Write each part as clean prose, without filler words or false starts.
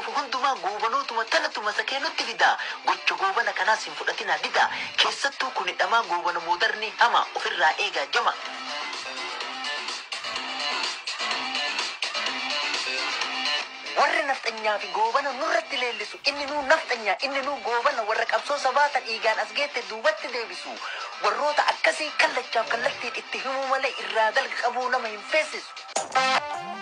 dhufu hundumaa goobanootuma tanatuma sakee nutti fida. Gocha goobana kanaas hin fudhatinaa dida. Keessattuu kun hidhamaa goobana moodarni hama ofirraa eegaa jama. Warri nafxanyaa fi goobana nurratti leellisu, inni nuu nafxanyaa, inni nuu goobana, warra qabsoo sabaata dhiigaan as geette duubatti deebisu. Warroota akkasii kallachaaf kallattiin itti himuu malee irraa dalga qabuu nama hin feesisu.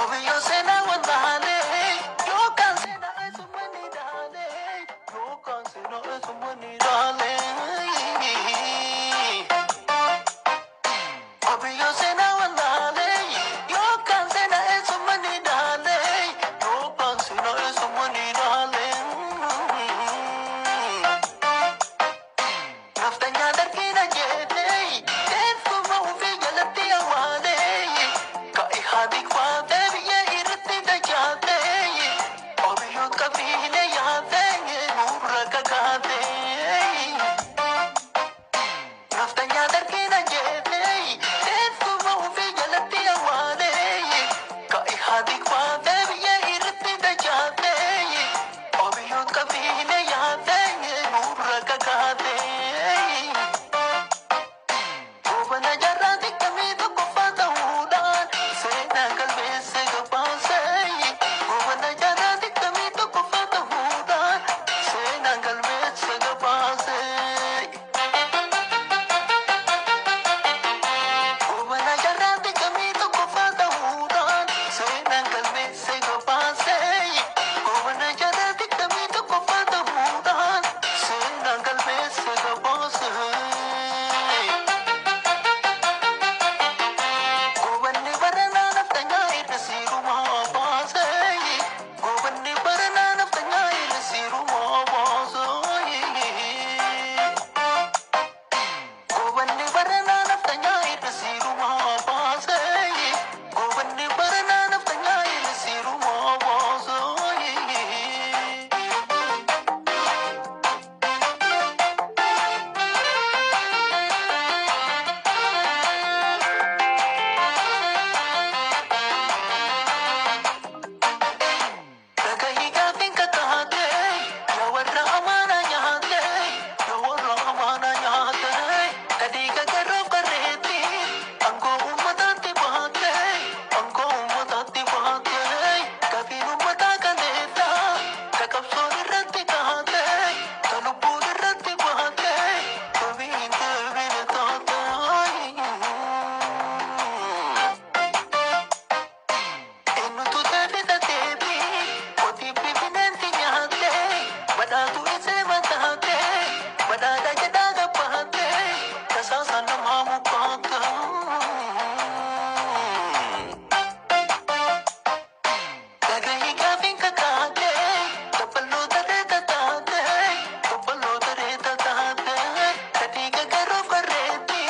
Obiyyoo seenaa wanta haalee yookaan seenaa eessummaa ni dhaalee yookaan seenaa eessummaa ni dhaalee. Obiyyoo seenaa wanta haalee yookaan seenaa eessummaa ni dhaalee yookaan seenaa eessummaa ni dhaalee. Naftanyaa darbiina jeetee teessuma ofii jalatti awwaalee ka'i haati kwaatee biyya irratti dachaatee obiyyoo qabiine yaatee nurra kakaatee. Naftanyaa darbiina jeetee teessuma ofii jalatti awwaalee ka'i haati kwaatee biyya irratti dachaatee obiyyoo qabiine yaatee nurra kakaatee. Goobana jaarraa digdamii tokkoffaa ta'uudhaan seenaa galmeesse gabaasee. Goobana jaarraa digdamii tokkoffaa ta'uudhaan seenaa galmeesse gabaasee. Goobana jaarraa digdamii tokkoffaa ta'uudhaan seenaa galmeesse gabaasee. Goobana jaarraa digdamii tokkoffaa ta'uudhaan seenaa galmeesse gabaasee. Gobanni baranaa naftanyaa irra siirumaa baasee. Gobanni baranaa naftanyaa irra siirumaa baasee. Gobanni baranaa naftanyaa irra siirumaa baasee. Gobanni baranaa naftanyaa irra siirumaa baasee. Dhagahii gaafiin kakaate, yaa warra amaanaa nyaate, yaa warra amaanaa nyaate, kadii gagarroof garreetti, aangoo uummataatti baate, aangoo uummataatti baate, gaafiin uummataa kaleessa, ka qabsoon irratti kaate, ka lubbuun irratti baate, deebiin deebiin taate. Eenyutu deebisa deebii qotiifi bineensi nyaate badhaatu isee mataate badhaadha jedhaa gabbaate tasaasa namaa mukaate. Dhagahii gaafiin kakaate dabaloo daree tataate dabaloo daree tataate kadii gagarroof garreetti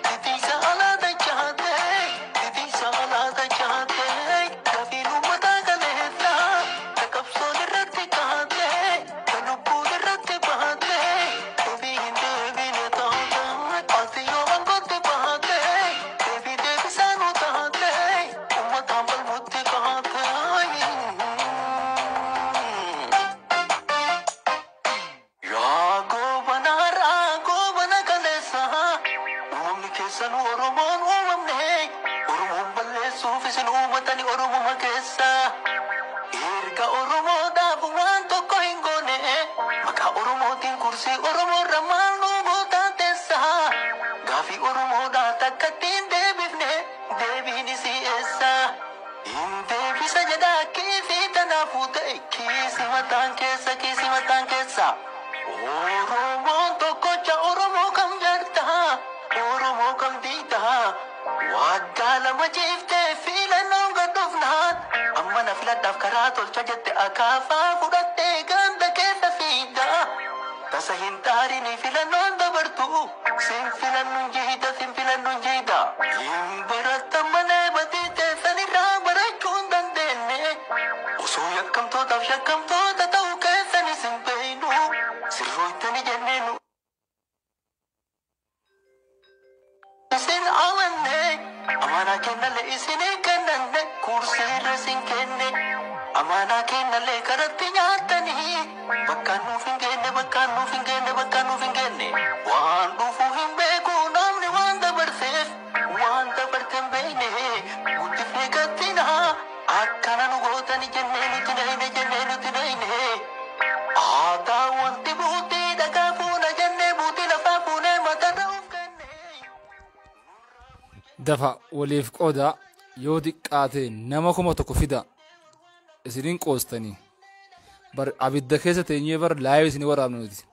titiisa alaa dachaate titiisa alaa dachaate gaafiin uummataa kaleessa ka qabsoon irratti kaate ka lubbuun irratti baate deebii hin deebine taate ati yoo aangootti baate deebii deebisaa nu taate uummataan balmutti kaate. Yaa goobana har'aa goobana kaleessa uumamni keessan Oromoon uumamne Oromoon balleessuuf isin uumatani Oromoma keessa. Erga Oromoodhaaf waan tokko hin goone maqaa Oromootiin kursii Oromoorra maal nu gootaa teessa. Gaafii Oromoodhaa takka ittiin deebifne deebiin isii eessa? Hin deebisa jedhaa kiisii tanaafuu ta'e kiisii mataan keessa kiisii mataan keessa. Oromoon tokkocha Oromoo kam jaartaa? Oromoo kam diitaa? Waggaa 2 ciiftee filannoon gad dhufnaan amma na filadhaaf karaa tolcha jette akaafaa fudhattee ganda keessa fiigda. Tasa hin xaarini filannoon dabartu sin filannuun jiida sin filannuun jiida. Hin barattan malee badii teessan irraa barachuu hin dandeenye. Osoo yakkamtootaaf shakkamtoota ta'uu keessan isin beeynu sirrooytani jennee nu isin amanne amaanaa kennallee isinii kennanne kursii irra isin kenne amaanaa kennallee karatti nyaattanii bakkaan nuuf hin geenne bakkaan nuuf hin geenne bakkaan nuuf hin geenne waan dhufu hin beeku namni waan dabarseef waan dabarte hin beekne guddifnee gattina akkana nu gootani jennee nuti nayne jennee nuti nayne aadaa wanti buutii dhagaa fuuna jennee buutii lafaa fuunee matarra of kenne. Dafa waliif qooda yoo xiqqaate nama 1000 fida isiniin qoostanii bar abidda keessa teenyee bar live isinii waraabna nuti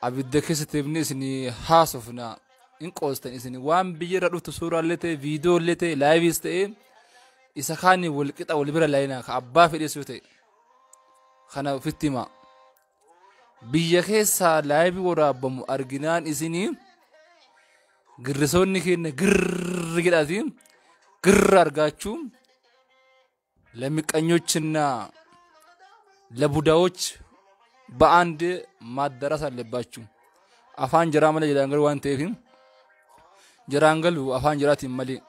abidda keessa teebnee isinii haasofna in qoostan isinii waan biyya irra dhuftu suuraallee ta'e viidiyoollee ta'e laayiviis ta'e isa kaanii wal qixa wal bira laayinaa ka abbaa fedhees yoo ta'e kana ofitti himaa biyya keessaa laayivii waraabamu arginaan isinii girrisoonni keenya girri jedhaati girra argaachuu ለምቀኞችና ለቡዳዎች በአንድ ማዳረስ አለባችሁ። አፋን ጀራ መለ ጀዳንገል waan ta'eef jaraangalu afaan jiraatiin malee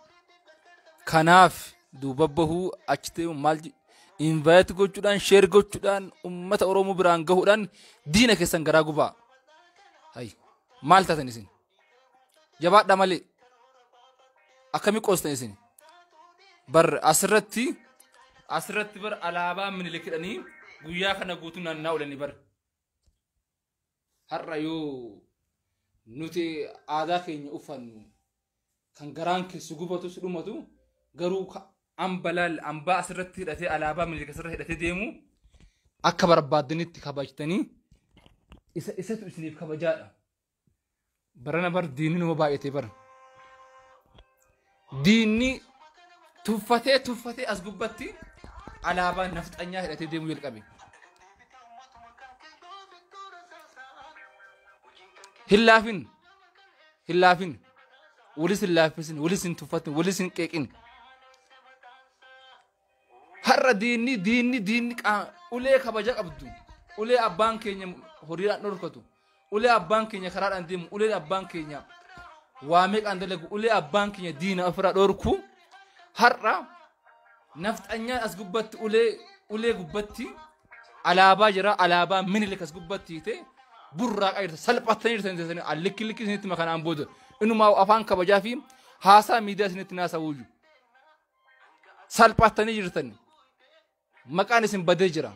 kanaaf duuba bahuu achi ta'e maal invite gochuudhaan share gochuudhaan ummata Oromoo biraan gahuudhaan diina keessan garaa gubaa. Hay maal taatan isin jabaadha malee akkamii qoostan isin bar asirratti bar alaabaa Minilik hidhanii guyyaa kana guutuu naannaa oolanii bar har'a yoo nuti aadaa keenya uffannu kan garaan keessu gubatus dhumatu garuu ambalaal ambaa asirratti hidhatee alaabaa Minilik asirratti hidhatee deemu akka barbaaddanitti kabajtanii isatu isiniif kabajaadha. Barana bar diinni numa baay'atee bara. Diinni tuffatee tuffatee as gubbatti alaabaa nafxanyaa hidhatee deemuu jalqabe. Hin laafin, hin laafin, walis hin laaffisin, walis hin tuffatin, walis hin qeeqin. Har'a diinni diinni diinni ulee kabaja qabdu, ulee abbaan keenya horiidhaan dhorkatu, ulee abbaan keenya karaadhaan deemu, ulee abbaan keenya waa meeqaan dalagu, ulee abbaan keenya diina ofirraa dhorku. Har'a nafxanyaan as gubbatti ulee gubbatti alaabaa jira, alaabaa Minilik as gubbatti hiite burraaqaa jirta, salphattanii jirtan jettanii allikki likki isinitti makanaan booda inumaa afaan kabajaa fi haasaa miidiyaa isinitti naasawuuyyu salphattanii jirtan maqaan isin badee jira.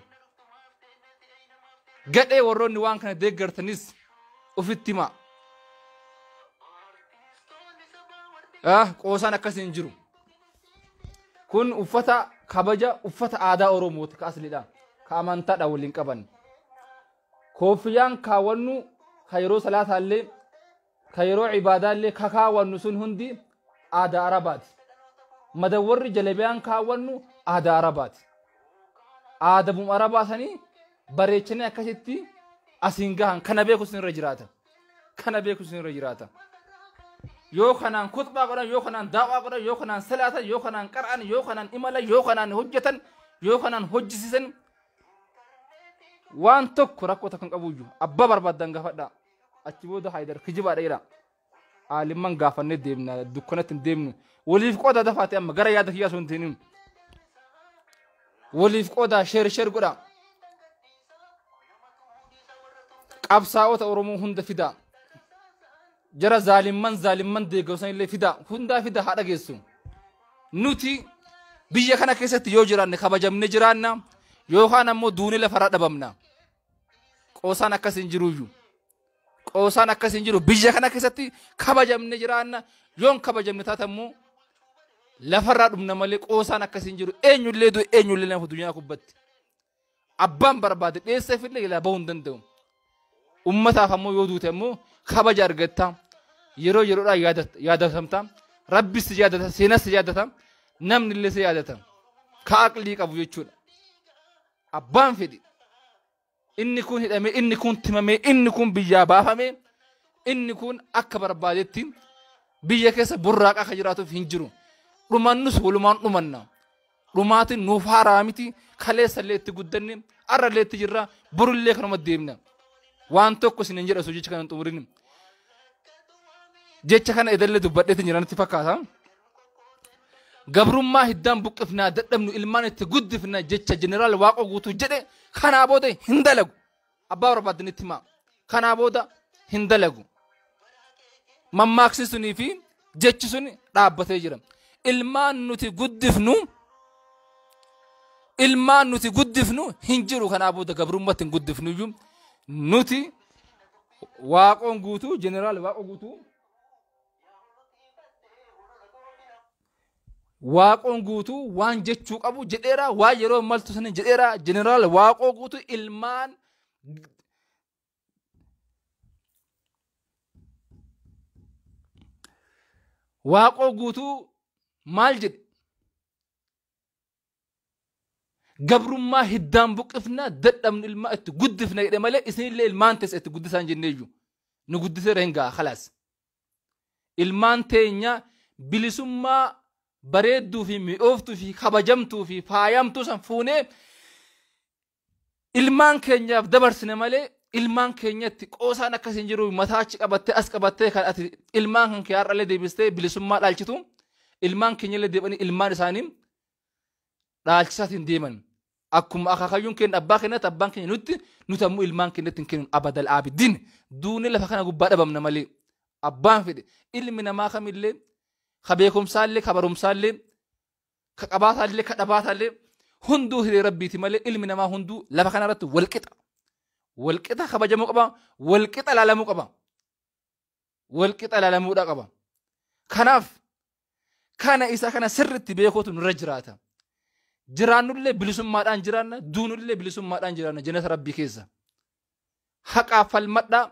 Gadhee warroonni waan kana deeggartanis ofitti himaa. Qoosaan akkas hin jiru. Kun uffata kabaja uffata aadaa Oromooti ka asliidha. Ka amantaadha waliin qaban. Koofiyyaan kaawwannu ka yeroo salaataallee ka yeroo ibaadaallee ka kaawwannu sun hundi aadaa Arabaati. Madawwarri jalabiyaan kaawwannu aadaa Arabaati. Aadabuma Arabaa sanii bareechanii akkasitti asiin gahan kana beeku isinirra jiraata. Kana beeku isinirra jiraata. Yoo kanaan kutbaa godhan, yoo kanaan daawaa godhan, yoo kanaan salaatan, yoo kanaan qara'an, yoo kanaan imalan, yoo kanaan hojjetan, yoo kanaan hojjisiisan waan tokko rakkoo takka hin qabuyyuu abbaa barbaaddan gaafadhaa. Achi booda Haayidar kijibaadha jedha. Aalimman gaafannee deemna dukkanatti hin deemnu. Waliif qooda dafaate amma gara yaada kiyyaa osoo hin ta'in. Waliif qoodaa sheer sheer godhaa. Qabsaa'ota Oromoo hunda fidaa. Jara zaalimman zaalimman deeggarsan illee fidaa. Hundaa fidaa haa dhageessu. Nuti biyya kana keessatti yoo jiraanne kabajamne jiraanna yookaan ammoo duunee lafarraa dhabamna. Qoosaan akkas hin jiruyyuu. Qoosaan akkas hin jiru. Biyya kana keessatti kabajamne jiraanna yoon kabajamne taate ammoo lafarraa dhumna malee qoosaan akkas hin jiru. Eenyullee du'e eenyullee lafa addunyaa gubbatti. Abbaan barbaade dheesseefillee ilaa bahuu hin danda'u. Ummataaf ammoo yoo duute ammoo kabaja argatta. Yeroo yeroodhaan yaadatamta. Rabbi si yaadata, seenas si yaadata, namni illee si yaadata. Ka aqlii qabu jechuudha. Abbaan fedhi. Inni kun hidhamee, inni kun timamee, inni kun biyyaa baafamee, inni kun akka barbaadetti biyya keessa burraaqaa akka jiraatuuf hin jiru. Dhumannus walumaan dhumanna. Dhumaatiin nuuf haaraa miti. Kaleessallee itti guddanne, arrallee itti jirra, borullee kanuma deemna. Waan tokko isin hin jedhu osoo jecha kana hin xumurin. Jecha kana edallee dubbadheetiin jiranitti fakkaata. Gabrummaa hiddaan buqqifnaa dadhabnu ilmaan itti guddifna jecha jeneraal Waaqoo Guutuu jedhe kanaa booda hin dalagu. Abbaa barbaadanitti himaa. Kanaa booda hin dalagu. Mammaaksi sunii fi jechi sun dhaabbatee jira. Ilmaan nuti guddifnu ilmaan nuti guddifnu hin jiru kanaa booda gabrummaatti hin guddifnu iyyuu nuti Waaqoon Guutuu jeneraal Waaqoo Guutuu Waaqoon Guutuu waan jechuu qabu jedheera waan yeroo maltu sana jedheera jeneraal Waaqoo Guutuu ilmaan Waaqoo Guutuu maal jedhe gabrummaa hiddaan buqqifna dadhabnu ilmaa itti guddifna jedhe malee isinillee ilmaan teessa itti guddisaan jenneeyyu nu guddiseera hin ga'a khalaas ilmaan teenya bilisummaa bareedduu fi mi'ooftuu fi kabajamtuu fi faayamtuu san fuunee ilmaan keenyaaf dabarsine malee ilmaan keenyatti qoosaan akkas hin jiru mataa achi qabattee as qabattee kan ati ilmaan kan kee har'allee deebistee bilisummaa dhaalchitu ilmaan keenyallee deebanii ilmaan isaanii dhaalchisaatiin deeman. Akkuma akaakayyuun keenya abbaa keenyatti abbaan keenya nutti nuti ammoo ilmaan keenyatti hin kennu abadal abidin duunee lafa kana gubbaa dhabamna malee abbaan fedhe ilmi namaa kamillee ka beekumsaallee ka barumsaallee ka qabaataallee ka dhabaataallee hunduu hiree rabbiiti malee ilmi namaa hunduu lafa kana irratti walqixa. Walqixa kabajamuu qaba, walqixa ilaalamuu qaba. Walqixa ilaalamuudha qaba. Kanaaf kana isa kana sirriitti beekuutu nurra jiraata. Jiraannullee bilisummaadhaan jiraanna, duunullee bilisummaadhaan jiraanna jannata rabbii keessa. Haqaaf falmadhaa,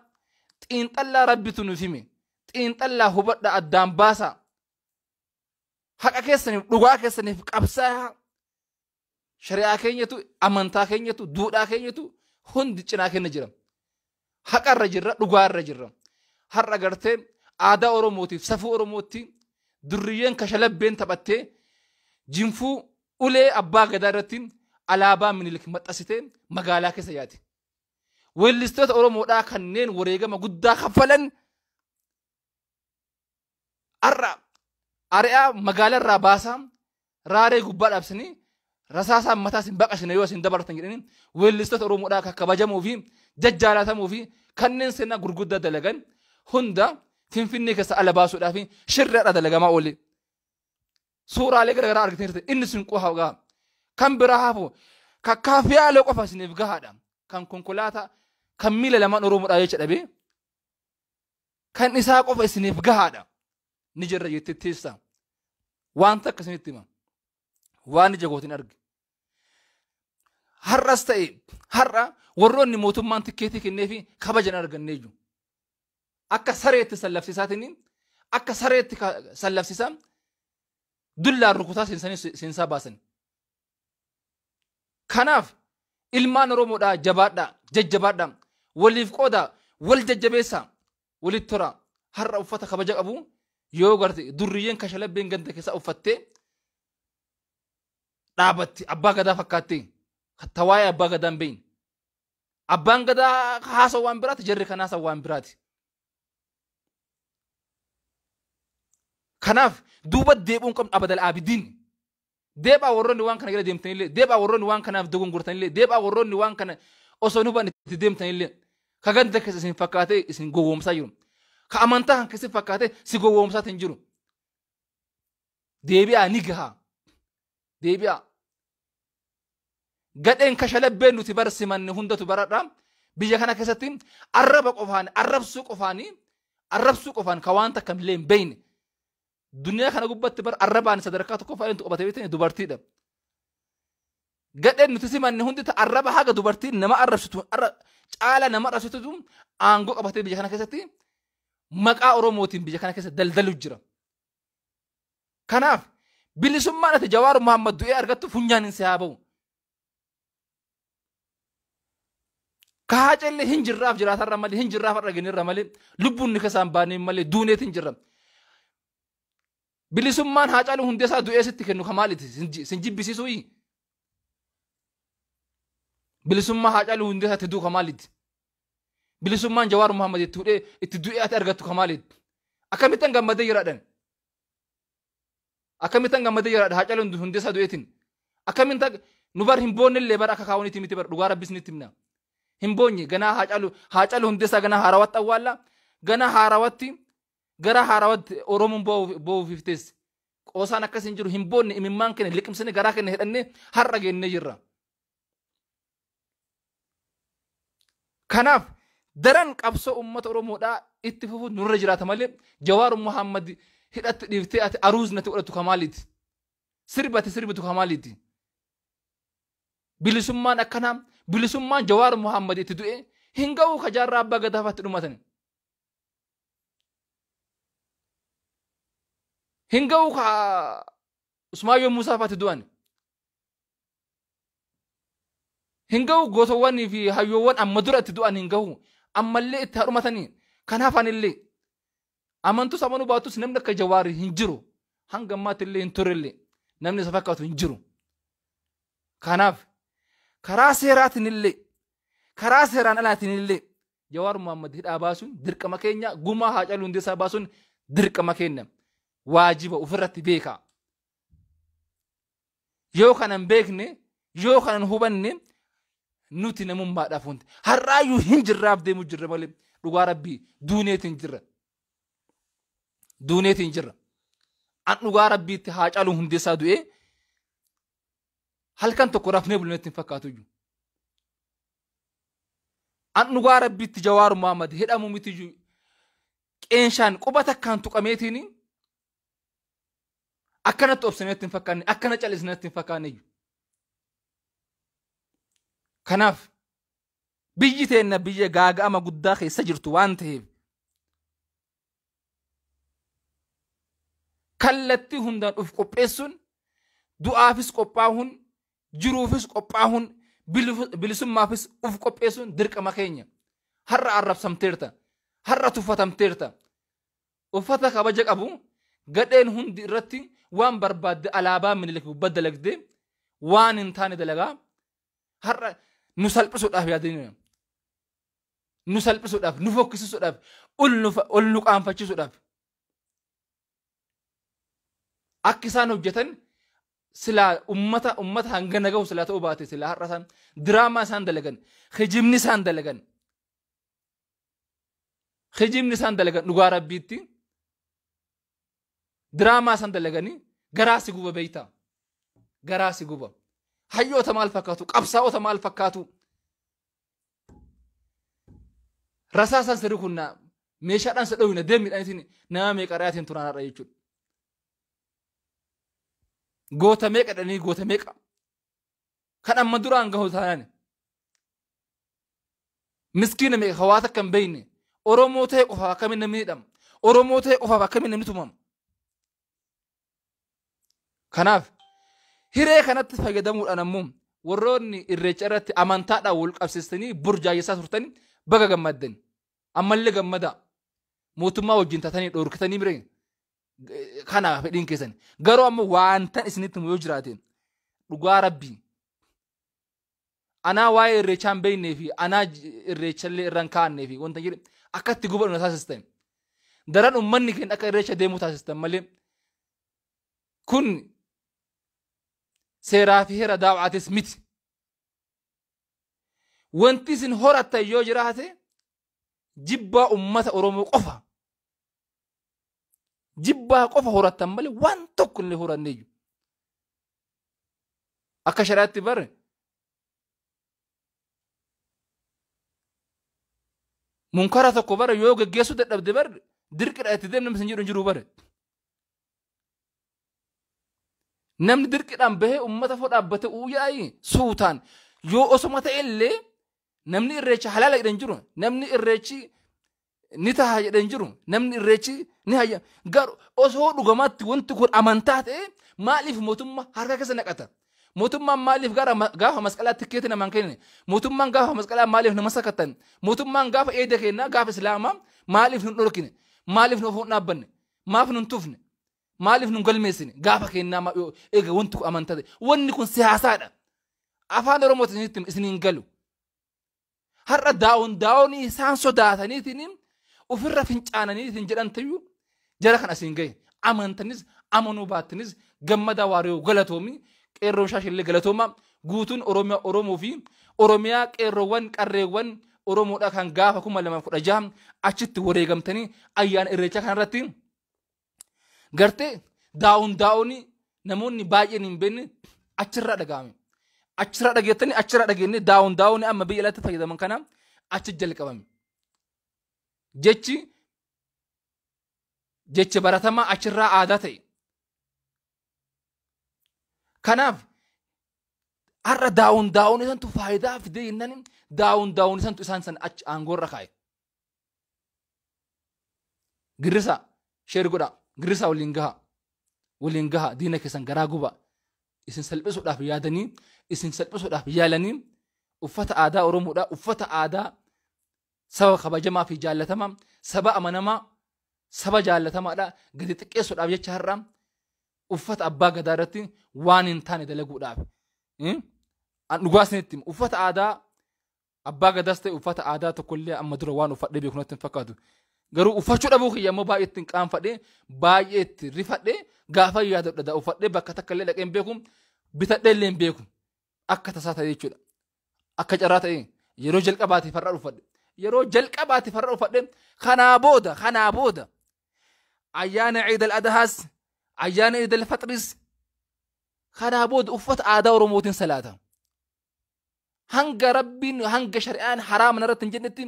xiinxallaa rabbitu nuuf hime, xiinxallaa hubadhaa addaan baasaa. Haqa keessaniif dhugaa keessaniif qabsaa'aa. Shari'aa keenyatu, amantaa keenyatu, duudhaa keenyatu hundi cinaa keenya jira. Haqa irra jirra, dhugaa irra jirra. Har'a gartee aadaa Oromootiif safuu Oromootti durriyyeen kashalabbeen taphattee jinfuu ulee abbaa gadaa irratti alaabaa Minilik maxxansitee magaalaa keessa yaati. Weellistoota Oromoodhaa kanneen wareegama guddaa kaffalan har'a ari'aa magaalaa irraa baasaa raaree gubbaa dhaabsanii rasaasaan mataa isin baqasine yoo isin dabartan jedhanii weellistoota Oromoodhaa kan kabajamuu fi jajjaalatamuu fi kanneen seenaa gurguddaa dalagan hunda Finfinnee keessa ala baasuudhaa fi shirreedha dalagamaa oole. Suuraalee garaagaraa argitanii inni sun qofa gaha. Kan biraa hafu kakkaafiyaalee qofa isiniif gahaadha. Kan konkolaataa kan miila lamaan Oromoodhaa jecha dhabee kan isaa qofa isiniif gahaadha. Ni jirra jettee teessa. Wanta akka isinitti hima. Waan ija kootiin arge. Har'as ta'e har'a warroonni mootummaan tikkeetii kenneefi kabajan argannee jiru. Akka sareetti sallafsiisaatiin akka sareetti sallafsiisaa dullaan rukutaa seensaa baasan. Kanaaf ilmaan Oromoodhaa jabaadhaa jajjabaadhaa waliif qoodaa wal jajjabeessaa walitti toraa har'a uffata kabaja qabu yoo garte durriyyeen kashalabbeen ganda keessa uffattee dhaabatti abbaa gadaa fakkaattee tawaayee abbaa gadaa hin beekne. Abbaan gadaa haasa'u waan biraati jarri kan haasa'u waan biraati. Kanaaf duuba deebi'uun qabnu abadal abidiin. Deebaa warroonni waan kana jala deemtanillee, deebaa warroonni waan kanaaf dogongortanillee, deebaa warroonni waan kana osoo hin hubanne itti deemtanillee ka ganda keessa isin fakkaatee isin gowwoomsaa jiru. Ka amantaa kan keessa fakkaatee si gowwoomsaa hin jiru. Deebi'aa ni gahaa. Deebi'aa. Gadheen kashalabbeen nuti bara simanne hundatu baradha. Biyya kana keessatti arraba qofaan arrabsuu qofaanii arrabsuu qofaan ka waan takka illee hin beekne. Duniyaa kana gubbatti bara arrabaan sadarkaa tokkoffaa eenyutu qabatee beektan dubartiidha. Gadheen nuti simanne hundi arraba haga dubartiin nama arrabsitu caala nama arrabsitutu aangoo qabatee biyya kana keessatti maqaa Oromootiin biyya kana keessa daldalu jira. Kanaaf bilisummaan ati Jawaar Muhammad du'ee argattu funyaan hin si haa ba'u. Ka Haacallee hin jirraaf jiraatarra malee hin jirraaf har'a geenyerra malee lubbuun ni kasaan baanee malee duuneet hin jirra. Bilisummaan Haacaaluu Hundeessaa du'ee sitti kennu ka maaliti? Sin jibbisiisuuyi? Bilisummaa Haacaaluu Hundeessaa itti du'u ka maaliti? Bilisummaan Jawaar Muhammad itti hudhee itti du'ee ati argattu ka maaliti? Akkamittan gammadee jiraadhan? Akkamittan gammadee jiraadha Haacaaluu Hundeessaa du'eetiin? Akkamittan nu bar hin boonnellee bar akka kaawwaniiti miti bar dhugaa rabbis nitti himna. Hin boonye ganaa Haacaaluu Hundeessaa ganaa haarawatti awwaalla ganaa haarawatti gara haarawatti Oromoon boo'uuf teesse. Qoosaan akkas hin jiru hin boonne imimmaan keenya liqimsine garaa keenya hidhannee har'a geennee jirra. Kanaaf daran qabsoo uummata Oromoodhaa itti fufuun nurra jiraata malee Jawaar Muhammad hidhatti dhiiftee ati aruuznati godhattu kamaaliiti. Sirba ati sirbitu kamaaliiti. Bilisummaan akkanaa bilisummaan Jawaar Muhammad itti du'e hin ga'u ka jaarraa abbaa gadaafaatti dhumatan. Hin ga'u ka Usmaayyoo Muusaa faatti du'an. Hin ga'u gootowwanii fi hayyoowwan amma dura itti du'an hin ga'u. Ammallee itti haadhumatanii kan hafanillee. Amantus amanuu baatus namni akka Jawaar hin jiru. Hanga ammaatti illee hin turellee namni isa fakkaatu hin jiru. Kanaaf karaa seeraatiin illee karaa seeraan alaatiin illee Jawaar Muhammad hidhaa baasuun dirqama keenya gumaa Haacaaluu Hundeessaa baasuun dirqama keenya waajiba ofirratti beekaa. Yoo kana hin beekne yoo kana hin hubanne nuti namummaadhaaf wanti har'aayyuu hin jirraaf deemu jirra malee dhugaa rabbii duuneetiin jirra. Duuneetiin jirra. An dhugaa rabbiitti Haacaaluu Hundeessaa du'ee halkan tokko rafnee bulneetti hin fakkaatu iyyuu. An dhugaa rabbiitti Jawaar Muhammad hidhamu miti iyyuu qeenshaan quba takkaan tuqameetiin akkanatti obsineetti hin fakkaanne akkana callisneetti hin fakkaanne iyyuu. Kanaaf biyyi teenna biyya gaaga'ama guddaa keessa jirtu waan ta'eef kallattii hundaan of qopheessuun du'aafis qophaa'uun jiruufis qophaa'uun bilisummaafis of qopheessuun dirqama keenya. Har'a arrabsamteerta. Har'a tuffatamteerta. Uffata kabaja qabu gadheen hundi irratti waan barbaadde alaabaa Minilik gubbaa dalagdee waan hin taane dalagaa har'a nu salphisuudhaaf yaadanii nu salphisuudhaaf nu fokkisuudhaaf ol nu qaanfachiisuudhaaf akka isaan hojjetan silaa ummata hangana gahu silaa ta'uu baate silaa har'a isaan diraamaa isaan dalagan kijibni isaan dalagan kijibni isaan dalagan dhugaa rabbiitti diraamaa isaan dalaganii garaa si guba beeyta garaa si guba hayyoota maal fakkaatu qabsaa'ota maal fakkaatu rasaasaan si rukunna meeshaadhaan si dhowina deemidhaan nama meeqa ra'aatiin turaan har'a jechuudha. Goota meeqa dhanii goota meeqa kan amma duraan gahu taanaan miskiina meeqa hawaasa akka hin beekne Oromoo ta'e qofaaf akkamiin namni hidhama Oromoo ta'e qofaaf akkamiin namni tumama. Kanaaf hiree kanatti fayyadamuudhaan ammoo warroonni irreecha irratti amantaadhaan wal qabsiistanii burjaajessaa turtanii baga gammaddan ammallee gammadaa mootummaa wajjin taatanii dhorkitanii bire kana fedhiin keessan garuu ammoo waantan isinitti yoo jiraate dhugaa rabbii anaa waa'ee irreechaa hin beeknee fi anaa irreechallee irra hin kaa'annee fi wanta jedhe akka itti gubadhu na taasistan daran uummanni keenya akka irreecha deemuu taasistan malee kun seeraa fi heera daawwaatis miti. Wanti isin horattan yoo jiraate jibbaa uummata Oromoo qofa. Jibbaa qofa horattan malee waan tokko illee horanne iyyuu. Akka shari'aatti bare munkara tokko bare yoo geggeessuu dadhabde bare dirqidha itti deemni namni sin jedhu hin jiru bare. Namni dirqidhaan bahee uummata fo dhaabbate uuyaayi suutaan yoo osoma ta'e illee namni irreecha halaala jedhan jiru namni irreechi Ni taha jedheen jiru namni irreechi ni hayya. Garuu osoo dhugamaatti wanti kun amantaa ta'e maaliif mootummaa harka keessa naqata? Mootummaan maaliif gaafa masqalaa tikkeetii namaan kenne? Mootummaan gaafa masqalaa maaliif nama sakattan? Mootummaan gaafa eeda kennaa gaafa islaamaa maaliif nun dhorkine? Maaliif nu ofuun dhaabbanne? Maaf nun tufne? Maaliif nun galmeessine? Gaafa kennaa eega wanti kun amantaa ta'e. Wanni kun siyaasaadha. Afaan Oromootiin isiniin galu. Har'a daa'oon isaan sodaataniitiin ofirra fincaananiitiin jedhan tayyuu jara kan asiin gahe. Amantanis amanuu baattanis Gammadaa Waariyoo galatoomi. Qeerroon Shaashillee galatooma. Guutuun Oromiyaa Oromoo fi Oromiyaa qeerroowwan qarreewwan Oromoodha kan gaafa 2016 achitti wareegamtanii ayyaana irreechaa kanarratti gartee daa'oon namoonni baay'een hin beekne achirraa dhaga'ame. Achirraa dhageettanii achirraa dhageenye daa'oon amma biyya alaatti fayyadaman kana achi jalqabame. Jechi baratamaa achirraa aadaa ta'e. Kanaaf har'a daa'oon isantu faayidaa fidee jennaan daa'oon isantu isaan san achi aangoorra kaa'e. Girrisa sheer godha girrisa waliin gaha diina keessan garaa guba isin salphisuudhaaf yaadanii isin salphisuudhaaf yaalanii uffata aadaa Oromoodha uffata aadaa saba kabajamaa fi jaallatamaa saba amanamaa saba jaallatamaadha gadi xiqqeessuudhaaf jecha har'a uffata abbaa gadaa irratti waan hin taane dalaguudhaaf. Dhugaa isinitti uffata aadaa abbaa gadaas ta'e uffata aadaa tokkollee amma dura waan uffadhee beeku natti hin fakkaatu. Garuu uffachuu dhabuu kiyya ammoo baay'ee ittiin qaanfadhee baay'ee itti rifadhee gaafa yaadadha uffadhee bakka takka illee dhaqee hin beeku bitadhee illee hin beeku akka tasaa ta'e jechuudha. Akka carraa ta'e yeroo jalqabaatiif har'a uffadhe. Yeroo jalqabaatiif har'a uffadhe kanaa booda ayyaana Ciid al-Adhaas ayyaana Ciid al-Faxris kanaa booda uffata aadaa Oromootiin salaata. Hanga rabbiin hanga shari'aan haraama irratti hin jennetti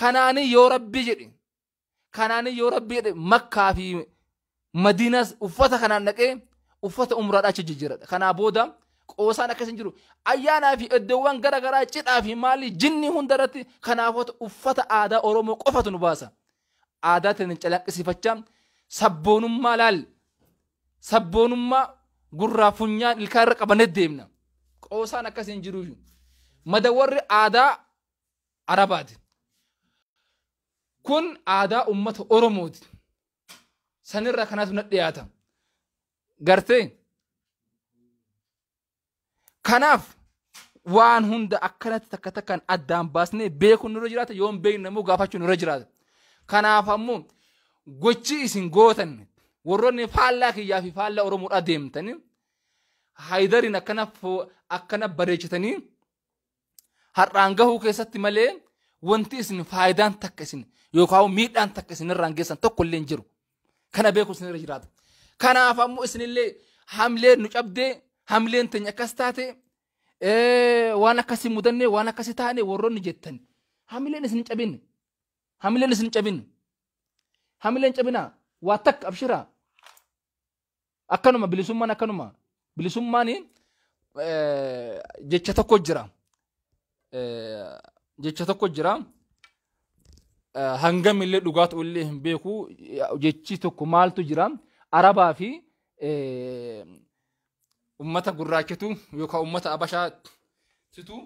kanaanii yoo rabbi jedhe Makkaa fi Madiinaas uffata kanaan dhaqee uffata umraadhaa achi jijjiiradha. Kanaa booda qoosaan akkas hin jiru. Ayyaanaa fi iddoowwan gara garaa cidhaa fi maalii jinni hunda irratti kanaafota uffata aadaa Oromoo qofatu nu baasa. Aadaa ta'een calaqqisiifachaa sabboonummaa laal sabboonummaa gurraa funyaan ilkaan irra qabannee deemna. Qoosaan akkas hin jiru. Madawarri aadaa Arabaati. Kun aadaa uummata Oromooti. Sanirra kanaatu na dhiyaata. Gartee kanaaf waan hunda akkanatti takka takkaan addaan baasnee beekuun nurra jiraata yoo hin beekne immoo gaafachuun nurra jiraata. Kanaaf ammoo gochi isin gootan warroonni faallaa kiyyaa fi faallaa Oromoodhaa deemtanii Haydariin akkana bareechatanii har'aan gahuu keessatti malee wanti isin faayidaan takka isin yookaan miidhaan takka isin irraan geessan tokko illee hin jiru. Kana beeku isin irra jiraata. Kanaaf ammoo isinillee hamleen nu cabdee hamleen teenya akkas taate waan akkasii mudannee waan akkasii taane warroonni jettan hamleen isin cabin hamleen isin cabin hamleen cabinaa waa takka abshiraa akkanuma bilisummaan akkanuma bilisummaan jecha tokko jira. Jecha tokko jira. Hangam illee dhugaa ta'u illee hin beeku jechi tokko maaltu jira Arabaa fi ummata gurraachitu yookaan ummata Abashaatitu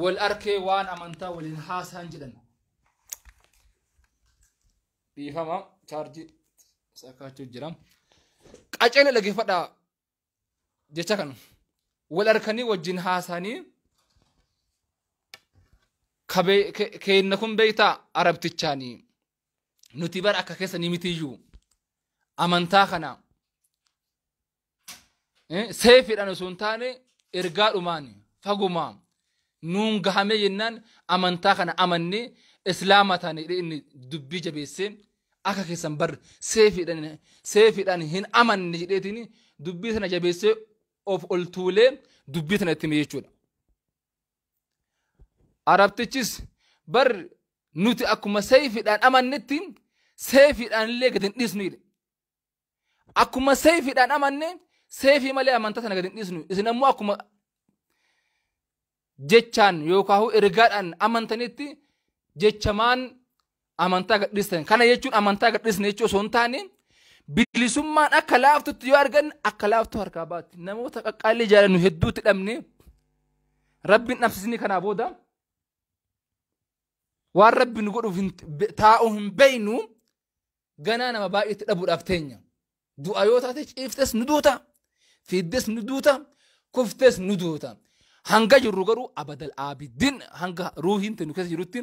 wal arkee waan amantaa waliin haasa'an jedhan. Dhiifama chaarjii sakaachuu jira. Qaceela dhaggeeffadhaa jecha kana. Wal arkanii wajjin haasa'anii keenna kun beektaa Arabtichaanii nuti bara akka keessa ni mitiyyuu amantaa kana seefiidhaan osoo hin taane ergaadhumaan fagumaa nuun gahamee jennaan amantaa kana amannee islaama taane inni dubbii jabeessee akka keessan bar seefiidhaan hin amanne jedheetiin dubbii sana jabeessee of ol tuulee dubbii sana itti jechuudha. Arabtichis bar nuti akkuma seefiidhaan amannetti seefiidhaan illee gadi hin dhiisnu jedhe. Akkuma seefiidhaan amanne seefii malee amantaa sana gadi hin dhiisnu. Isin ammoo akkuma jechaan yookaan ergaadhaan amantanitti Jechamaan amantaa gadhiistan. Kana jechuun amantaa gadhiisne jechuu osoo hin taane, bilisummaan akka laaftutti yoo argan akka laaftu harkaa baatti. Namoota qaqqaallee jaalannu hedduutti dhabne, Rabbiin dhabsisni. Kanaa booda waan Rabbi nu godhuuf taa'u hin beeynu. Ganaa nama baay'eetti dhabuudhaaf teenya. Du'a yoo taate, ciiftes nu duuta, fiiddes nu duuta, kuftes nu duuta. Hanga jirru garuu abadal aabidin, hanga ruuhiin nu keessa jirutti,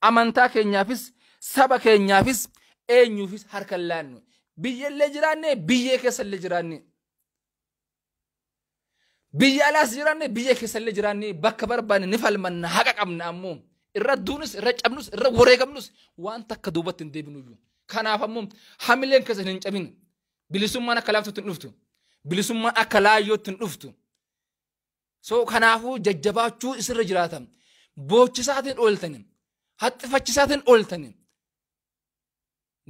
amantaa keenyaafis, saba keenyaafis, eenyuufis harka hin laannu. Biyyallee jiraanne, biyyee keessallee jiraanne. Biyya alaas jiraanne, biyya keessallee jiraanne, bakka barbaanne ni falmanna. Haqa qabna ammoo. Irra duunus, irra cabnus, irra wareegamnus, waan takka duubatti hin deebinuyyuu. Kanaaf ammoo hamileen keessa hin cabin. Bilisummaan akka laaftutti hin dhuftu. Bilisummaan akka laayyootti hin dhuftu. So kanaafuu jajjabaachuu isirra jiraata. Boochisaatiin ooltani. Haxxifachisaatiin ooltani.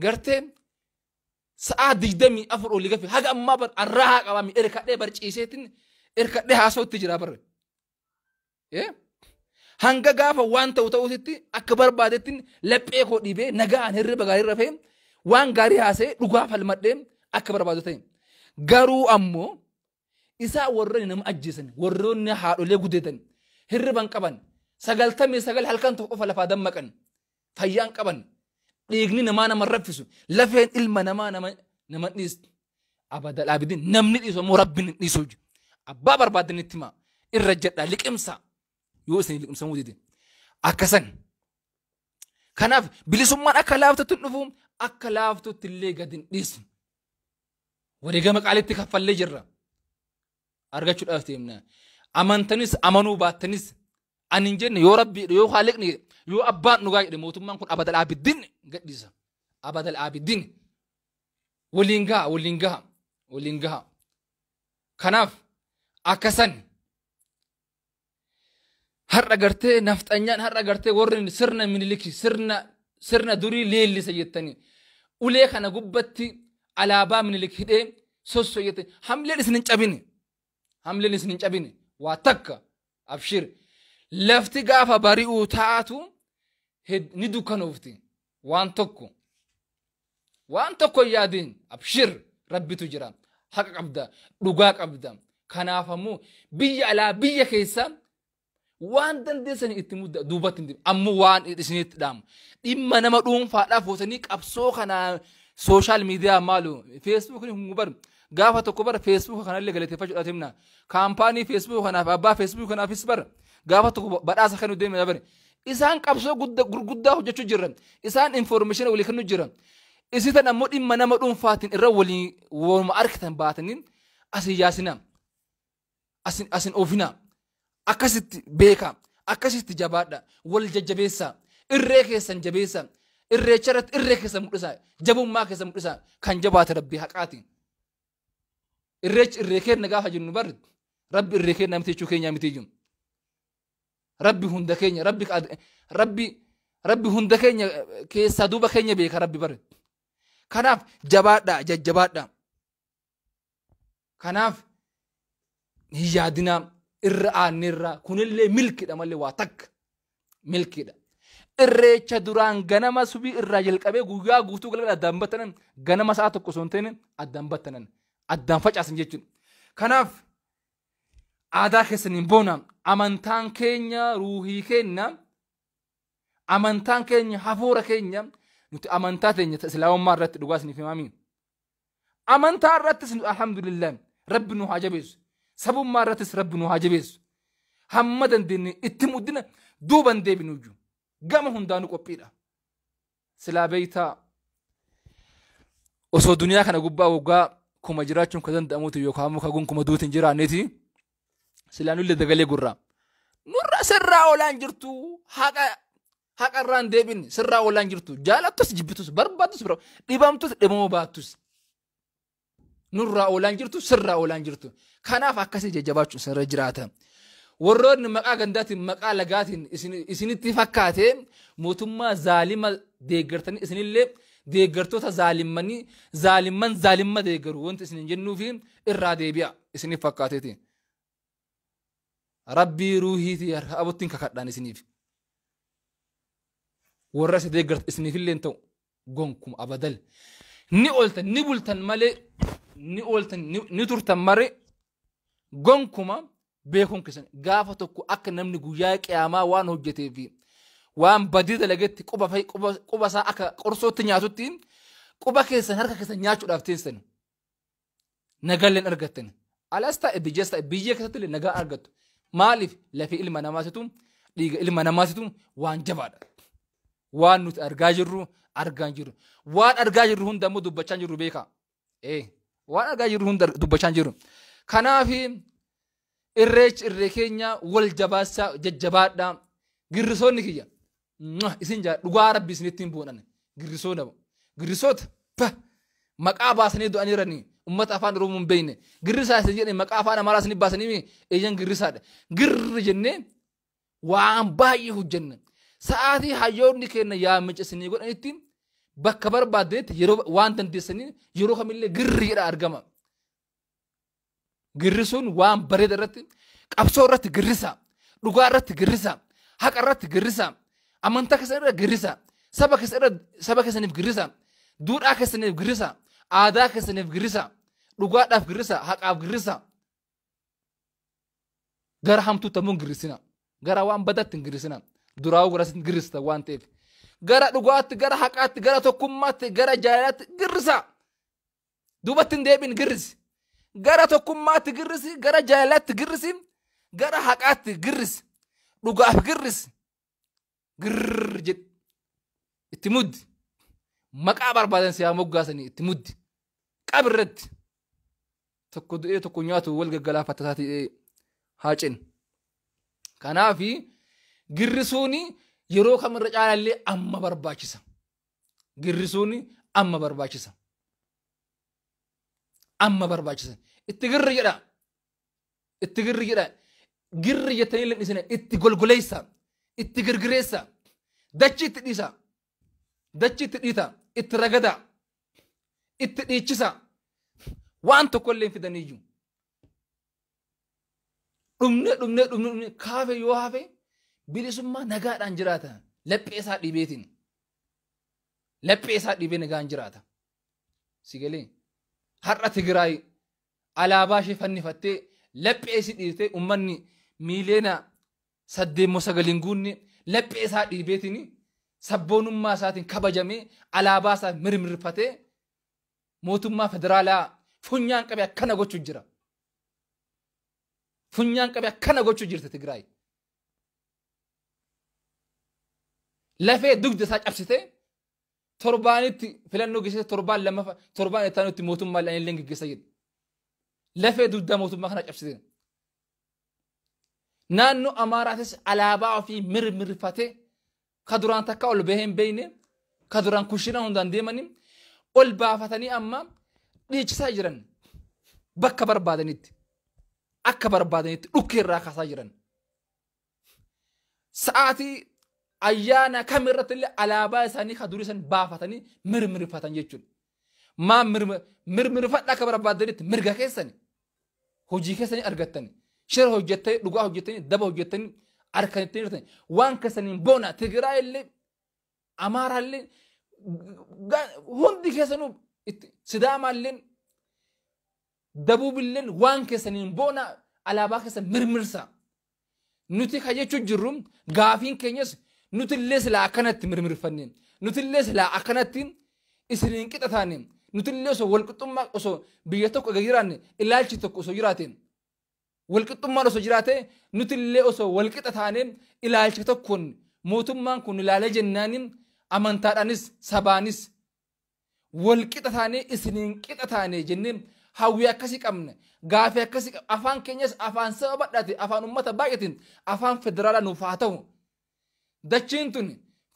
Gartee sa'aa 24 olii gafe haga ammaa bar arraa haa qabaami erkadhee barciiseetiin erkadhee haasa'utti jira barre. Hanga gaafa waan ta'u ta'utti akka barbaadetti laphee koo dhiibee, nagaan hirriba gaarii rafee, waan gaarii haasa'ee, dhugaa falmadhee akka barbaadu ta'e. Garuu ammoo isaa warroonni nama ajjeesan, warroonni haadholee gudeetan, hirriban qaban, 99 halkan tokko qofa lafaa dammaqan, fayyaan qaban, dhiigni namaa nama raffisu, lafeen ilma namaa nama dhiistu. Abadal abidin namni dhiisu ammoo Rabbiin hin dhiisu. Abbaa barbaadan itti himaa, irra jedhaa, liqimsa yoo isin liqimsamuu dide. Akkasan. Kanaaf bilisummaan akka laaftutti hin dhufu, akka laaftutti illee gadi hin dhiisu. Wareegama qaalitti kaffallee jirra. Argachuudhaaf deemna. Amantanis amanuu baattanis, ani hin jenne, yoo Rabbi, yoo Haaliqni, yoo abbaan dhugaa jedhe, mootummaan kun abadal abidin gadhiisa. Abadal abidin. Waliin gaha, waliin gaha, waliin gaha. Kanaaf akkasan har'a gartee nafxanyaan, har'a gartee warri sirna Miniliki, sirna durii leellisa jettanii, ulee kana gubbatti alaabaa Minilik hidhee sosso jette, hamleen isin hin cabine, hamleen isin hin cabine. Waa takka abshir, lafti gaafa bari'uu taatu ni dukkanoofti. Waan tokko, waan tokko hin yaadin, abshir, Rabbitu jira. Haqa qabda, dhugaa qabda. Kanaaf ammoo biyya alaa, biyya keessa, waan dandeessan itti mudda, duubatti hin ammoo. Waan isinitti dhaamu, dhimma nama dhuunfaadhaaf hootanii qabsoo kana social media maalu, Facebookni kun bar gaafa tokko bara Facebook kanallee galateeffachuudhaaf himna. Kaampaanii Facebook kanaaf, abbaa Facebook kanaafis bara gaafa tokko badhaasa kennu deemna. Bare isaan qabsoo gurguddaa hojjechuu jiran, isaan information walii kennuu jiran. Isitan ammoo dhimma nama dhuunfaatiin irra walii waluma argitan baatanii asii yaasina, asin oofina. Akkasitti beeka, akkasitti jabaadha, wal jajjabeessa, irree keessan jabeessa. Irreecha irratti irree keessan mul'isa, jabummaa keessan mul'isa. Kan jabaate Rabbi haqaati. Irreechi irree keenya gaafa jennu barri Rabbi irree keenya miti jechuu keenya miti jiru. Rabbi hunda keenya, Rabbi hunda keenya keessaa duuba keenya beeka Rabbi barri. Kanaaf jabaadha, jajjabaadha. Kanaaf hin yaadinaa, irra aanneerra. Kunillee milkiidha malee waa takka milkiidha. Irreecha duraan ganama subii irraa jalqabee guyyaa guutuu galgala addaan battanan, ganama sa'a 1 osoo hin ta'in addaan battanan, addaan facaasan jechuudha. Kanaaf aadaa keessaniin boona. Amantaan keenya ruuhii keenya, amantaan keenya hafuura keenya. Nuti amantaa teenya Islaamummaa irratti dhugaa isiniif himaami. Amantaa irrattis alhamdulillah, Rabbi nu haa jabeessu. Sabummaa irrattis Rabbi nu haa jabeessu. Hamma dandeenye itti muddina, duuban deebinu iyyuu. Gama hundaanuu qophiidha. Silaa beeytaa, osoo duniyaa kana gubbaa waggaa 1000 jiraachuun ka danda'amuuti yookaan ammoo ka gonkumaa duuti hin jiraanneeti, silaa nullee dagalee gurraa. Nurra sirraa oolaan jirtu, haqa irraa hin deebin, sirraa oolaan jirtu, jaalattus jibbitus, barbaadus bira, dhibamtus dhibamuu baattus. Nurraa oolaan jirtu, sirraa oolaan jirtu. Kanaaf akkasii jajjabaachuun sirra jiraata. Warroonni maqaa gandaatiin, maqaa lagaatiin isinitti fakkaate mootummaa zaalima deeggartanii, isinillee deeggartoota zaalimmanii, zaalimman zaalimma deeggaru wanti isin jennuufi irraa deebi'a isiniif fakkaateeti. Rabbii ruuhiitii harka abuttiin kakadhaan isiniif. Warra isa deeggartu isiniifillee hin ta'u gonkuma abadal. Ni ooltan ni bultan malee ni ooltan ni turtan malee gonkuma beekuun keessan gaafa tokko akka namni guyyaa qiyaamaa waan hojjetee fi waan badii dalagetti quba isaa akka qorsootti nyaatutti quba keessan harka keessan nyaachuudhaaf teessan nagalleen argattan. Alas ta'e biyyas ta'e biyya keessatti illee nagaa argattu. Maaliif lafee ilma namaatitu dhiiga ilma namaatitu waan jabaadha. Waan nuti argaa jirru argaa jirru. Waan argaa jirru hunda immoo dubbachaa jirru beekaa. Waan argaa jirru hunda dubbachaa jirru. Kanaaf irreechi irree keenya wal jabaassaa jajjabaadhaa. Girrisoonni kiyya. Isin jaa dhugaa rabbi isinitti hin boonan. Girrisoota girrisoota maqaa baasanii du'aniiranii ummata afaan Oromoo hin beekne. Girrisaa isin jedhee maqaa afaan Amaaraa isin baasanii eeyyan girrisaadha. Girri jennee waan baay'ee hojjenna. Sa'aatii hayyoonni keenya yaamicha isinii godhanitti bakka barbaaddeetti yeroo waan dandeessanii yeroo kamillee girri jedha argama. Girrisuun waan bareeda irratti qabsoo irratti girrisa, dhugaa irratti girrisa, haqa irratti girrisa, amantaa keessan irra girrisa, saba keessan irra saba keessaniif girrisa, duudhaa keessaniif girrisa, aadaa keessaniif girrisa, dhugaadhaaf girrisa, haqaaf girrisa. Gara hamtuutti ammoo hin girrisina. Gara waan badaatti hin girrisina. Duraa'uu gara isin girrista waan ta'eef. Gara dhugaatti, gara haqaatti, gara tokkummaatti, gara jaalalaatti girrisa. Duubatti hin deebiin girrisi. Gara tokkummaatti girrisi, gara jaalalaatti girrisi, gara haqaatti girrisi, dhugaaf girrisi. Girr jedhi. Itti muddi. Maqaa barbaadan si haa moggaasanii itti muddi. Qabi irratti. Tokko du'ee tokko nyaatu wal gaggalaafata taatee haa cinu. Kanaafi girrisuun yeroo kamirra caalallee amma barbaachisa. Girrisuun amma barbaachisa. Amma barbaachisa. Itti girri jedha. Itti girri jedha. Girri jettanii illee dhisina. Itti golgoleessa. Itti girgireessa. Dachi itti dhiisa. Dachi itti dhiita. Itti ragada. Itti dhiichisa. Waan tokko illee hin fidaniyyuu. Dhumne dhumne dhumne dhumne kaafe yoo hafe bilisummaa nagaadhaan jiraata. Laphee isaa dhiibeetiin. Laphee isaa dhiibee nagaan jiraata. Si galee har'a Tigraay alaabaa ishee fannifattee laphee isii dhiibtee uummanni miiliyoona 8 moo 9 hin guunne laphee isaa dhiibeetiin sabboonummaa isaatiin kabajamee alaabaa isaa mirmirfatee mootummaa federaalaa funyaan qabee akkana gochuu jira. Funyaan qabee akkana gochuu jirti Tigraay. Lafee dugda isaa cabsitee torbaanitti filannoo geessite torbaan lammaffaa torbaan itti aanutti mootummaa illee geggeessa jedhu. Lafee dugda mootummaa kana cabsite. Naannoo Amaaraatis alaabaa ofii mirmirfatee ka duraan takka ol bahee hin beekne ka duraan kushinaa hundaan deemanii ol baafatanii amma dhiichisaa jiran bakka barbaadanitti akka barbaadanitti dhukkee irraa kaasaa jiran. Sa'aatii ayyaana kamirratti illee alaabaa isaanii ka durii san baafatanii mirmirfatan jechuudha. Maa mirmirfadha akka barbaadanitti mirga keessani hojii keessanii argattani shira hojjettanii dhugaa hojjettanii daba hojjettanii harkanitti jirtani waan keessaniin boona Tigraay illee Amaaraa illee hundi keessanuu Sidaamaa illee Dabuub illee waan keessaniin boona alaabaa keessan mirmirsa. Nuti ka jechuu jirru gaafiin keenyas nuti illee silaa akkanatti mirmirfanne nuti illee silaa akkanatti isiniin qixa taane nuti illee osoo walqixxummaa osoo biyya tokko ega jiraanne ilaalchi tokko osoo jiraate walqixxummaan osoo jiraate nuti illee osoo walqixa taane ilaalcha tokkoon mootummaan kun ilaalee jennaani amantaadhaanis sabaanis walqixa taane isiniin qixa taane jennee hawwii akkasii qabna gaafii akkasii qabna afaan keenyas afaan saba badhaate afaan uummata baay'atiin afaan federaalaa nuuf haa ta'u. Dachiin tun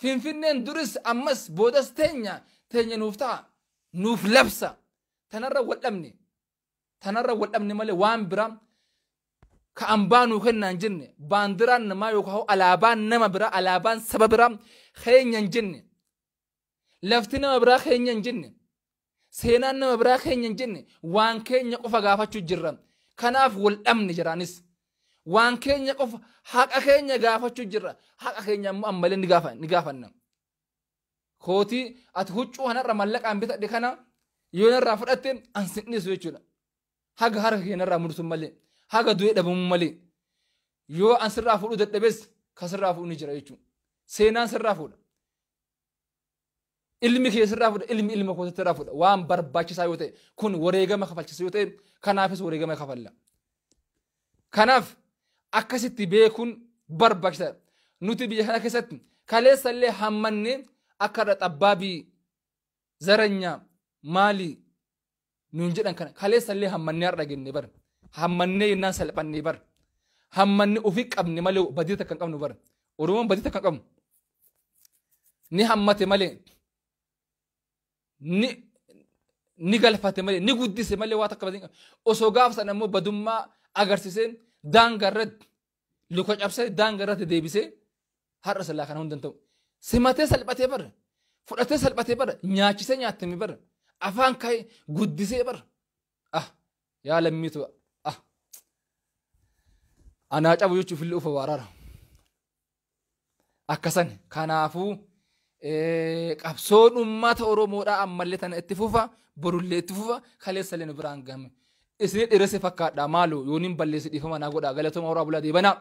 Finfinneen duris ammas boodas teenya teenya nuuf ta'a nuuf labsa tanarra wal dhabne tanarra wal dhabne malee waan biraa ka ambaa nuu kennaan jenne baandiraan namaa yookaan alaabaan nama biraa alaabaan saba biraa keenya hin jenne lafti nama biraa keenya hin jenne seenaan nama biraa keenya hin jenne waan keenya qofa gaafachuu jirra kanaaf wal dhabne jiraanis waan keenya qofa haqa keenya gaafachuu jirra haqa keenya ammoo ammallee ni gaafanna. Kootii ati huccuu kanarra mallaqaan bitadhe kana yoo narraa fudhatte an sin dhiisu jechuudha. Haga harka kee narraa mursun malee, haga du'ee dhabamu malee, yoo an sirraa fuudhuu dadhabes ka sirraa fuudhu ni jira jechuudha. Seenaan sirraa fuudha. Ilmi kee sirraa fuudha, ilmi ilma kootitti sirraa fuudha. Waan barbaachisaa yoo ta'e, kun wareegama kafalchiisa yoo ta'e, kanaafis wareegama kafalla. Kanaaf akkasitti beekuun barbaachisaadha. Nuti biyya kana keessatti kaleessa illee hammannee akka irra xabbaabii zaranyaa maalii nuun jedhan kana kaleessa illee hammannee har'a genne bara. Hammannee yennaan salphannee bara. Hammannee ofii qabne malee badii takka hin qabnu bara. Oromoon badii takka hin qabnu. Ni hammate malee, ni galfate malee, ni guddise malee waa takka badii hin qabnu. Osoo gaafa sana immoo badummaa agarsiisee daangaa irratti luka cabsee daangaa irratti deebisee har'a silaa kana hunda hin ta'u. Simatee salphatee bara. Fudhatee salphatee bara. Nyaachisee nyaattame bara. Afaan ka'ee guddisee bara. Ah, yaa lammiitu, ah. Anaa cabu jechuuf illee ufa waaraara. Akkasan kanaafuu qabsoon uummata Oromoodhaa ammallee tana itti fufa, borullee itti fufa, kaleessa illee nu biraan gahame. Isinii dheeresse fakkaadha, maaloo yooniin balleessi dhiifama naa godhaa. Galatooma, horaa bulaa deebanaa.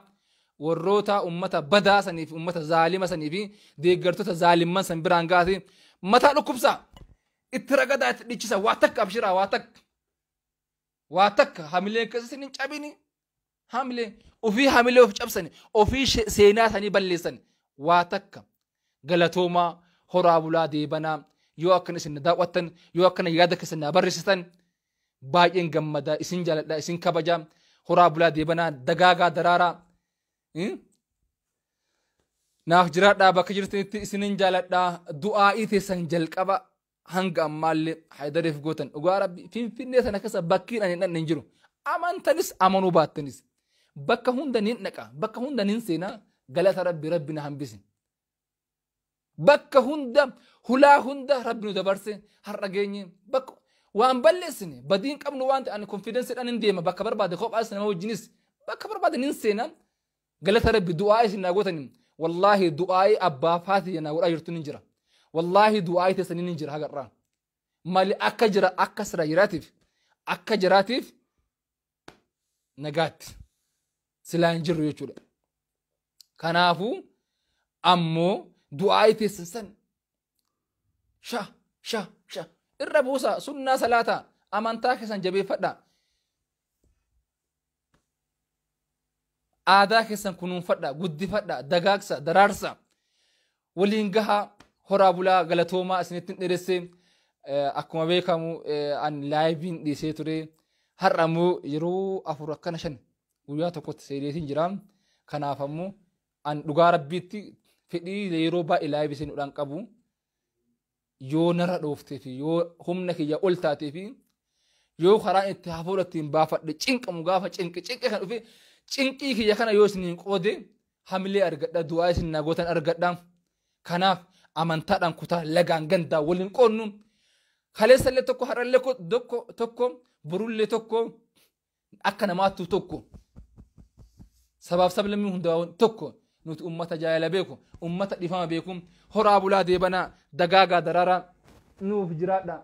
Warroota uummata badaa sanii fi uummata zaalima sanii fi deeggartoota zaalimman san biraan gaate mataa dhukkubsaa. Itti ragadaa, itti dhichisa, waa takka abshiraa, waa takka. Waa takka hamileen keessa isin hin cabini. Hamilee ofii, hamilee of cabsani, ofii seenaa isaanii balleessan, waa takka. Galatoomaa, horaa bulaa deebanaa. Yoo akkana isin daawwattan, yoo akkana yaada keessan na barreessitan, baay'een gammadaa, isin jaaladha, isin kabajaa. Horaa bulaa deebanaa, dagaagaa daraaraa. Naaf jiraadhaa bakka jirtanitti, isinin jaaladhaa. Du'aa'ii teessan jalqaba hanga ammaallee Haydareef gootan, dhugaa Rabbi, Finfinnee sana keessa bakkiin ani hin dhaqne hin jiru. Amantanis amanuu baattanis bakka hunda nin dhaqa, bakka hunda nin seenaa. Galata Rabbi, Rabbi na hambise. Bakka hunda, hulaa hunda Rabbi nu dabarse, har'a geenye. Bakka waan balleessine badiin qabnu waan ta'an confidencedhaan hin deema bakka barbaade, kophaas nama wajjinis bakka barbaade nin seena. Galata Rabbi, du'aa isin naa gootani, wallaahi du'aa'ii abbaa faatii naa godhaa jirtu nin jira. Wallaahi du'aa'ii teessanii nin jira hagarraa. Mali akka jira, akka sira jiraatiif, akka jiraatiif nagaatti silaa hin jirru jechuudha. Kanaafuu ammoo du'aa'ii teessan san sha sha sha irra buusa, sunnaa salaataa, amantaa keessan jabeeffadhaa. Aadaa keessan kunuunfadhaa, guddifadhaa, dagaagsa, daraarsa. Waliin gahaa, horaa bulaa, galatoomaa. Isinitti dheeresse. Akkuma beekamu an liveiin dhiisee ture. Har'a immoo yeroo afur akkana shan guyyaa tokkotti seeneetiin jira. Kanaaf ammoo an dhugaa Rabbiitti fedhii yeroo baay'ee live seenuudhaan qabu. Yoo narra dhooftee fi yoo humna kiyya ol taatee fi yoo karaan itti hafuura ittiin baafadhe cinqamu, gaafa cinqi cinqi kan dhufe, cinqii kiyya kana yoo isiniin qoode hamilee argadha, du'aa isin naa gootan argadha. Kanaaf amantaadhaan kutaa lagaan gandaa waliin qoonnu. Kaleessa illee tokko, har'allee tokko, tokko borullee tokko, akka namaattuu tokko. Sabaaf sablammii hundaa tokko. Nuti ummata jaalala beeku, ummata dhifama beeku. Horaa bulaa deebanaa, dagaagaa daraaraa, nuuf jiraadha.